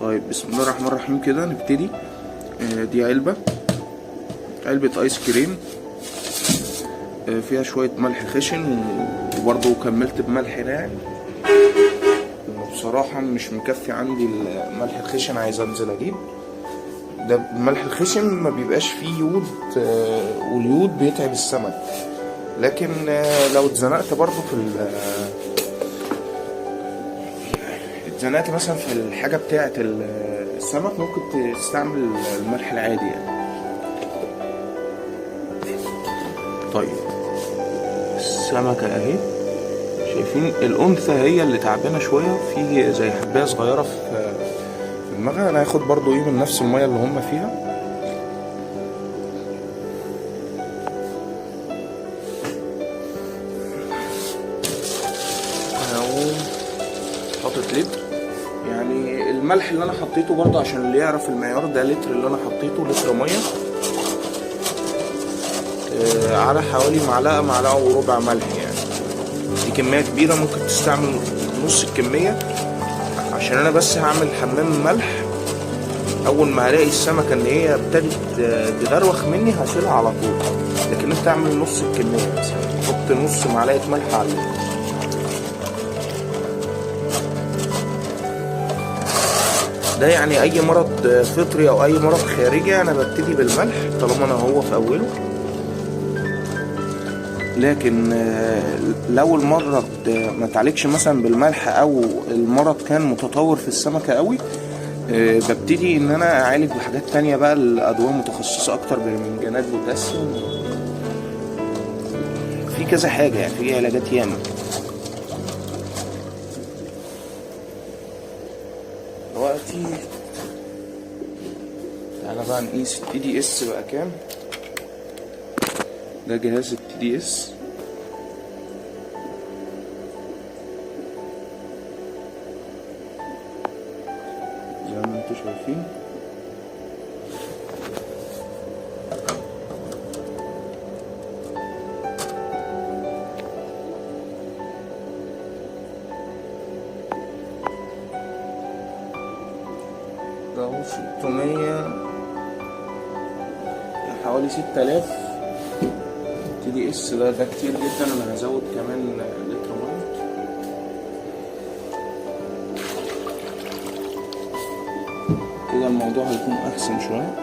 طيب بسم الله الرحمن الرحيم كده نبتدي. دي علبة ايس كريم، فيها شوية ملح خشن، وبرضه كملت بملح ناعم. بصراحة مش مكفي عندي الملح الخشن، عايز انزل اجيب ده. الملح الخشن ما بيبقاش فيه يود، واليود بيتعب السمك. لكن لو اتزنقت برضه في اتزنقت مثلا في الحاجة بتاعة السمك، ممكن تستعمل الملح العادي يعني. طيب السمكة اهي، شايفين الأنثى هي اللي تعبانة شوية، في زي حباية صغيرة في دماغها. أنا هاخد برضو ايه من نفس المية اللي هم فيها. هقوم حاطط لتر، يعني الملح اللي انا حطيته برضو عشان اللي يعرف المعيار ده لتر، اللي انا حطيته لتر مية، على حوالي معلقة، معلقة وربع ملح. يعني دي كمية كبيرة، ممكن تستعمل نص الكمية، عشان انا بس هعمل حمام ملح. اول ما هلاقي السمكة ان هي ابتدت تدروخ مني هشيلها على طول، لكن انت اعمل نص الكمية مثلا، حط نص معلقة ملح على اللتر. ده يعني اي مرض فطري او اي مرض خارجي انا ببتدي بالملح طالما انا هو في اوله. لكن لو المرض ما تعالجش مثلا بالملح او المرض كان متطور في السمكة قوي، ببتدي ان انا اعالج بحاجات تانية بقى، الادوية متخصصة اكتر بمنجنات بوتاسيوم، في كذا حاجة يعني، في علاجات ياما. دلوقتي تعالى بقى نقيس ال TDS بقى كام. ده جهاز ال TDS. زي ما انتوا شايفين ده هو 600، حوالي 6000 TDS. ده كتير جدا، انا هزود كمان لتر مية. كده الموضوع هيكون احسن شوية.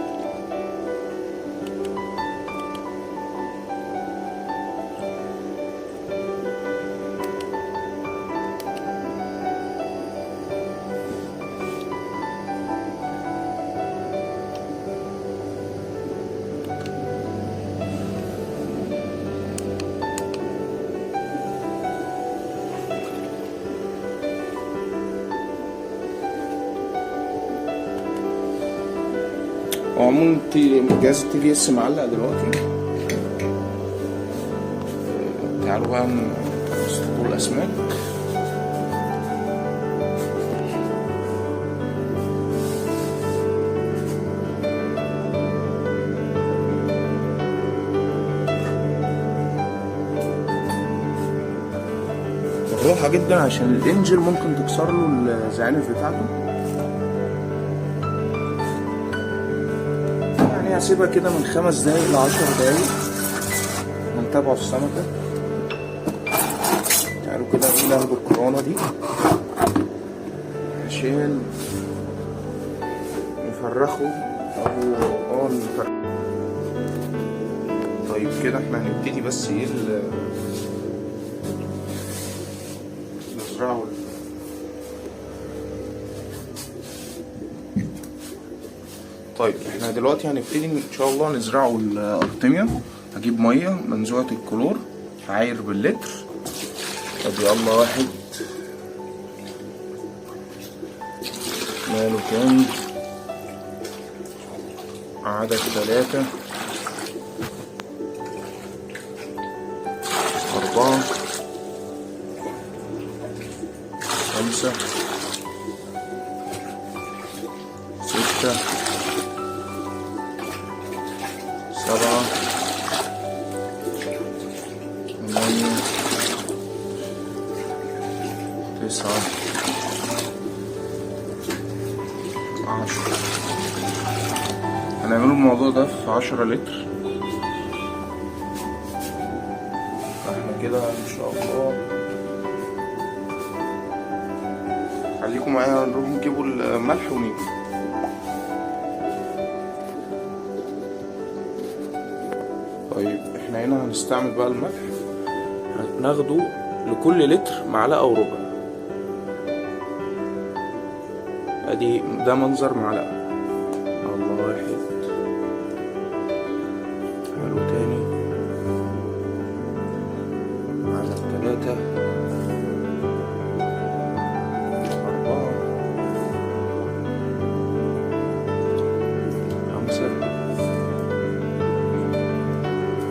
وعموما جهاز ال TDS معلق دلوقتي. تعالوا بقى نصطادوا الاسماك. بالراحة جدا عشان الانجل ممكن تكسر له الزعانف بتاعته. يعني هسيبها كده من 5 دقايق ل10 دقايق ونتابعوا السمكة. تعالوا كده ايه ناخد الكورونا دي عشان نفرخه او نفرخه. طيب كده احنا هنبتدي بس ايه نزرعه. طيب احنا دلوقتي هنبتدي ان شاء الله نزرعه الارتيميا. هجيب مية منزوعة الكلور، هعاير باللتر. طب يلا واحد، ماله كام؟ عدد 3 4 5 6 7 8 9 هنعمله الموضوع ده في 10 لتر. احنا كده ان شاء الله خليكم معايا نروح نجيبوا الملح ونيجي. طيب احنا هنا هنستعمل بقى الملح، هناخده لكل لتر معلقة وربع. ادي ده منظر معلقة. الله، واحد حلو، تاني معلقة، 3، 4، 5،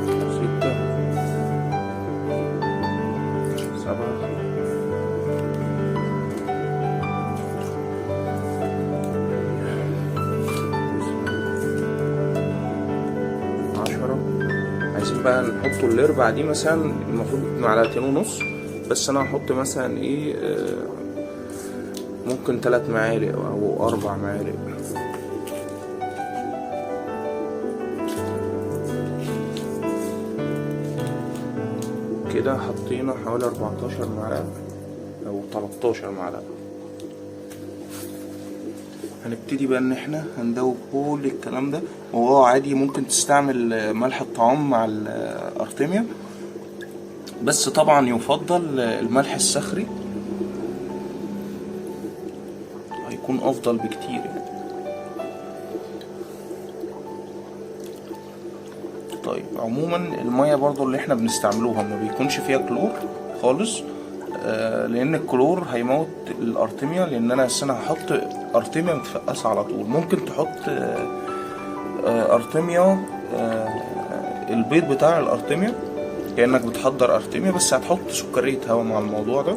6، 7، 10. عايزين بقى نحطوا الاربعة دي مثلا، المفروض معلقتين ونص، بس انا هحط مثلا ايه، ممكن 3 معالق او 4 معالق. كده حطينا حوالي 14 معلقة او 13 معلقة. هنبتدي بقى ان احنا هندوب كل الكلام ده، وهو عادي ممكن تستعمل ملح الطعام مع الارتيميا، بس طبعا يفضل الملح الصخري، هيكون افضل بكتير يعني. طيب عموما المية برضو اللي احنا بنستعملوها ما بيكونش فيها كلور خالص، لان الكلور هيموت الارتيميا، لان انا السنة هحط ارتيميا متفقسة على طول. ممكن تحط ارتيميا، البيض بتاع الارتيميا كأنك بتحضر ارتيميا، بس هتحط سكرية هواء مع الموضوع ده.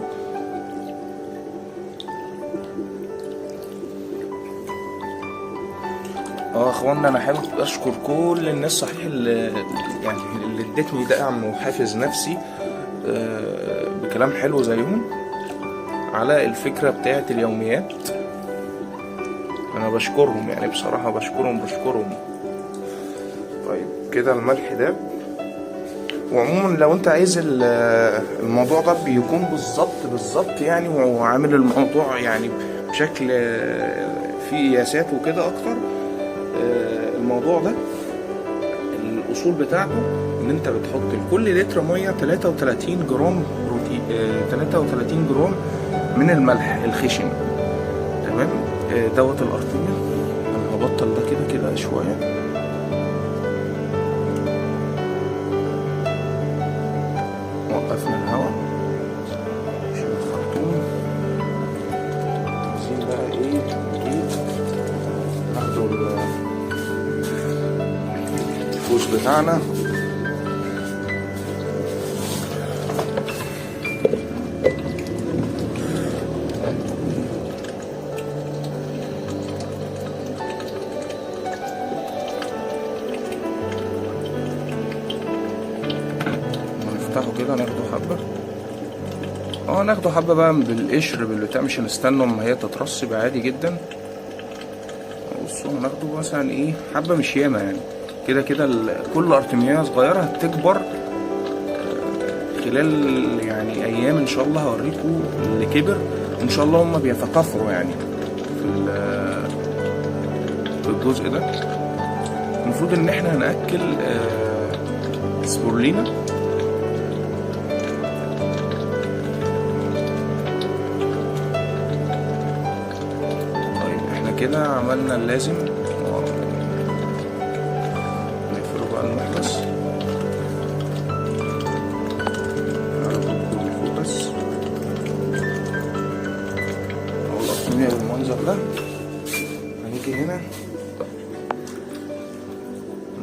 اخوانا انا حابب اشكر كل الناس صحيح اللي يعني اللي ادتني دعم وحافز نفسي بكلام حلو زيهم على الفكرة بتاعت اليوميات. انا بشكرهم يعني بصراحة، بشكرهم. طيب كده الملح ده. وعموما لو انت عايز الموضوع ده بيكون بالظبط بالظبط يعني، وعامل الموضوع يعني بشكل فيه قياسات وكده اكتر، الموضوع ده الاصول بتاعته ان انت بتحط لكل لتر مية 33 جرام بروتين، 33 جرام من الملح الخشن. تمام. دوت الارتيميا. انا هبطل ده كده كده شوية. وقفنا الهواء عشان الخرطوم. عايزين بقى ايه، نجيب ناخده الفوز بتاعنا. ونفتحه كده، ناخده حبة، ناخده حبة بقى بالقشر بالبتاع، مش هنستنى اما هي تترسب، عادي جدا. بصوا هناخده مثلا ايه، حبة مش ياما يعني، كده كده كل ارتمية صغيرة هتكبر خلال يعني ايام ان شاء الله. هوريكم اللي كبر ان شاء الله، هما بيتكاثروا يعني في الجزء ده. المفروض ان احنا هنأكل سبورلينا. طيب احنا كده عملنا اللازم. نقفله بقى المحبس على فوق بس، اهو الارتمية بالمنظر ده. هنيجي هنا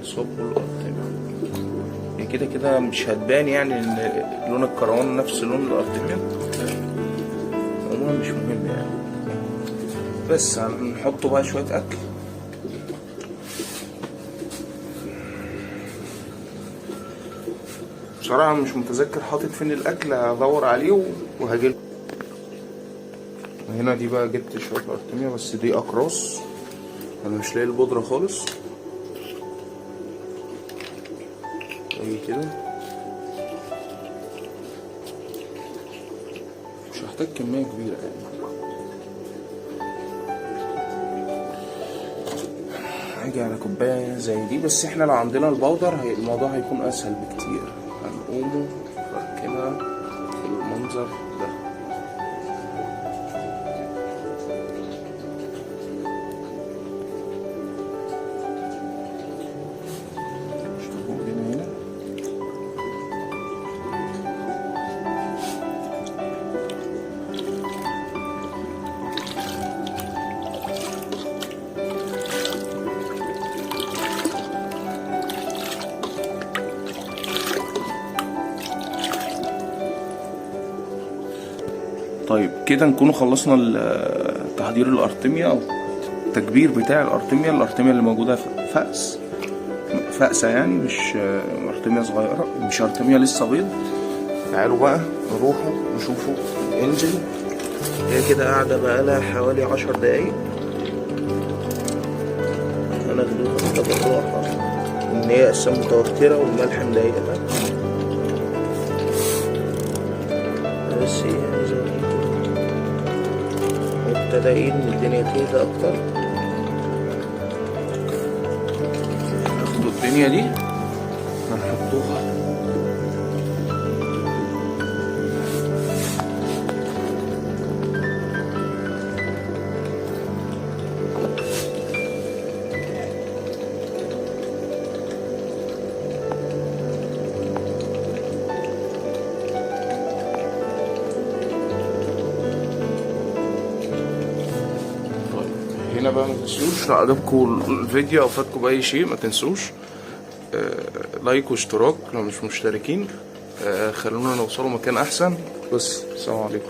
نصب الارتمية، هي كده كده مش هتبان يعني ان لون الكروان نفس لون الارتمية، عموما مش مهم يعني. بس هنحطه بقى شوية اكل. بصراحة مش متذكر حاطط فين الاكل، هدور عليه وهجيله. هنا دي بقى جبت شوية ارتمية، بس دي اقراص، انا مش لاقي البودرة خالص. زي كده. مش هحتاج كمية كبيرة يعني. هاجي على كوباية زي دي، بس احنا لو عندنا البودر الموضوع هيكون اسهل بكتير. هنقومه فركنها بالمنظر ده. هنا طيب كده نكون خلصنا تحضير الارتيميا او التكبير بتاع الارتيميا. الارتيميا اللي موجودة فأس فأسة يعني، مش ارتيميا صغيرة، مش ارتيميا لسه بيض. تعالوا بقى نروحوا نشوفوا الانجل. هي كده قاعدة بقالها حوالي 10 دقايق. هناخدوها كده بالراحة، ان هي اصلا متوترة والملح مضايقها، بس ايه عايز اوريكم ابتدى ايه ان الدنيا تهدى اكتر. ناخدوا الدنيا دي هنحطوها هنا بقى. ما تنسوش لو عجبكم الفيديو او فاتكم باي شيء ما تنسوش like واشتراك لو مش مشتركين. خلونا نوصلوا مكان احسن. بس السلام عليكم.